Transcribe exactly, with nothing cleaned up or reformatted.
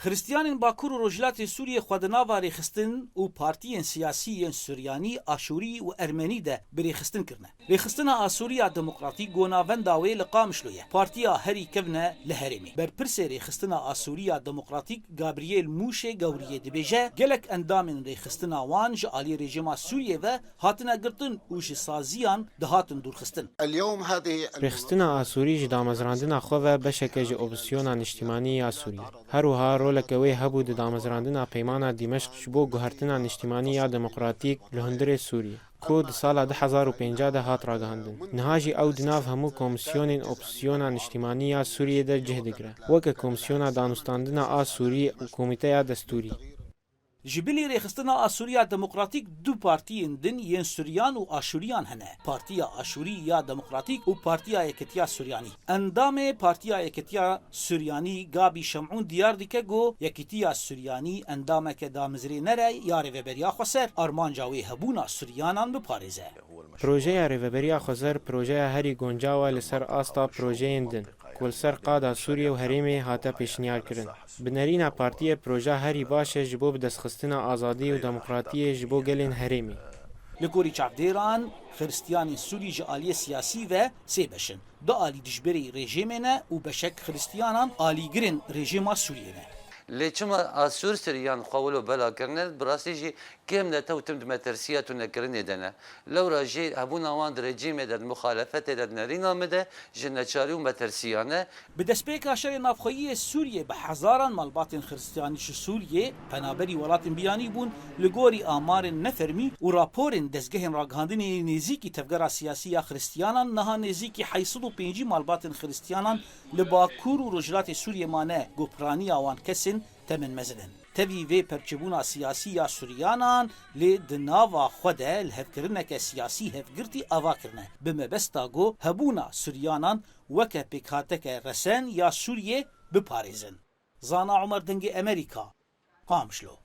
Xiristiyanên Bakur û Rojhilatê Sûriyê xwe di nava rêxistin û partiyên siyasî yên Suryanî, Aşûrî û Ermenî de bi rêxistin kirine. Rêxistina Asûrî ya Demokratîk ku navenda wê li Qamişlo ye, partiya herî kevn e li herêmê. Berpirsê Rêxistina Asûrî ya Demokratîk Gabriel Mûşê Gewriyê dibêje, gelek endamên rêxistina wan ji alî rejîma Sûriyê ve hatine girtin û ji saziyan dihatin dûrxistin. Rêxistina Asûrî ji damezrandina xwe ve beşeke ji opozîsyona niştîmanî ya Sûriyê. Her wiha roleke wê hebû di damezrandina Peymana Dîmeşq ji bo guhertina niştîmanî ya demokratîk li hundirê Sûriyê, ku di sala du hezar û pêncî de hat ragihandin. Niha jî ew di nav hemû komîsyonên opozîsyona niştîmanî ya Sûriyê de cih digire, weke Komîsyona Danûstandina a Sûrî û Komîteya Destûrî. Ji bilî Rêxistina Asûriya Demokratîk du partiyên din yên Suryan û Aşûriyan hene, Partiya Aşûrî ya Demokratîk û Partiya Yeketiya Suryanî. Endamê Partiya Yeketiya Suryanî Gabî Şemûn diyar dike ku Yekîtiya Suryanî endameke damezrêner e ya Rêveberiya Xweser, armanca wê hebûna Suryanan biparêze. Projeya Rêveberiya Xweser projeya herî guncaw e li ser asta projeyên din ku li ser qada Sûriyê û herêmê hate pêşniyar kirin. Bi nerîna partiyê proja herî baş e ji bo bidestxistina azadî û demokratiyê ji bo gelên herêmê. Li gorî çavdêran, Xiristiyanên Sûrî ji aliyê siyasî ve sê beş in. Du alî dijberê rejîmê ne û beşek Xiristiyanan alîgirên rejîma Sûriyê ne. Lê çima Asûr Siryan xwe wilo bela kirine, bi rastî jî kêm ne tew tim di metirsiya tunekirinê de ne. Lewra jî hebûna wan di rejîmê de, di muxalefetê de, di nerîna min de ji neçarî û metirsiya ne. Bi destpêka şerê navxweyî yê Sûriyê bi hezaran malbatên Xiristiyanî ji Sûriyê penaberî welatên biyanî bûn, li gorî amarên nefermî û raporên dezgehên ragihandinê yê nêzîkî tevgera siyasî ya Xiristiyanan niha nêzîkî heyt sed û pêncî malbatên Xiristiyanan li Bakur û Rojhilatê Sûriyê mane ku piraniya wan kesên temin mezin in. Tevî vê perçebûna siyasî ya Suryanan lê di nava xwe de lihevkirineke siyasî hevgirtî ava kirine, bi mebesta ku hebûna Suryanan weke pêkhateke resen ya Sûriyê biparêzin. Zana Omer Dengê Emerîka, Qamişlo.